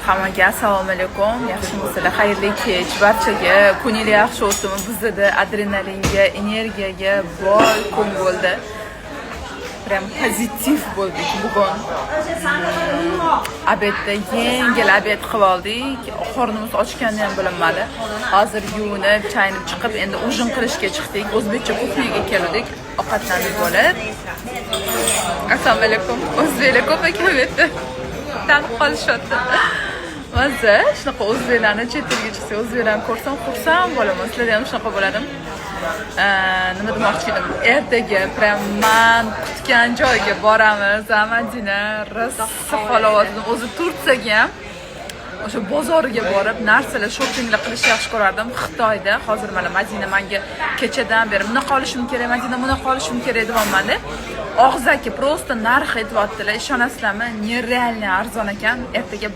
Hammaga assalomu alaykum, yaxshimisizlar? Xayrli kech barchaga. Kuninglar yaxshi o'tdimi? Bizada adrenalinga, energiyaga boy kun bo'ldi. Прям pozitiv bo'ldik bugun. Обед da yengil обед qilib oldik, qornimiz ochgani ham bilinmadi. Hozir yuvinib chayinib chiqib, endi ужин qilishga chiqdik. O'zbekcha кухня ga keldik ovqatlanib bo'lib. Assalomu alaykum. O'zbeklar ko'p ekan bu yerda, tanib qolishyapti. Mazza shunaqa o'zbeklarni, chet elga chiqsak, o'zbeklarni ko'rsam, xursand bo'laman. Sizlarda ham shunaqa bo'ladimi? Nima demoqchi edim, ertaga прям man kutgan joyga boramiz. A, Madina, rosa xohlayaptim o'zi. Turkiyaga ham o'sha bozoriga borib, narsalar, shoppinglar qilishni yaxshi ko'rardim Xitoyda. Hozir mana Madina manga kechadan beri "Bunaqa olishim kerak, Madina, bunaqa olishim kerak", deyapmanda. Og'zaki просто narx aytyaptilar, ishonasizlarmi, нереально arzon ekan. Ertaga